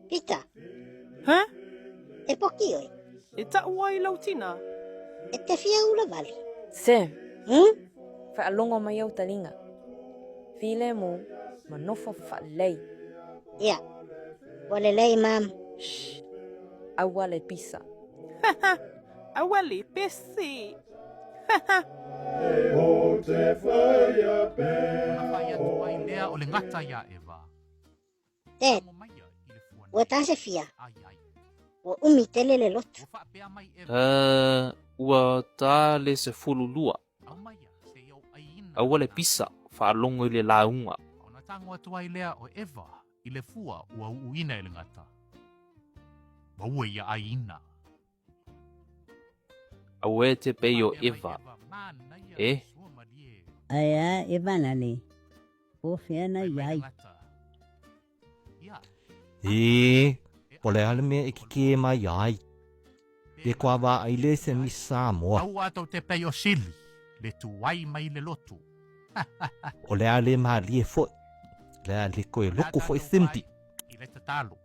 Pita. Huh? E poki oi. E ta'u ai lau tina. E te fia ula vale. Sam. Hmm? Faalogo mai au taliga. Filemu ma nofo faalelei. Ia. Ua lelei, Mum. Shh. Aua le pisa. Aua le pesi. Dad, ua ta se fia? Ua umi tele le lotu. Uh, ua ta le 12. Aua le pisa, faalogo i le lauga. Ona tago atu ai lea o Eva i le fua ua uuina e le gata. Ua ua ia aiina. Aua e te pei o Eva. E? Ae a e vanale, po fea na iai. E, po le a le mea e kikē mai ai. Le kua vā ai le se Miss Samoa. Aua tou te pei o sili, le tuai mai le lotu. O le a le malie foi. Le a le koe loko foi Cindy. I le tatalo.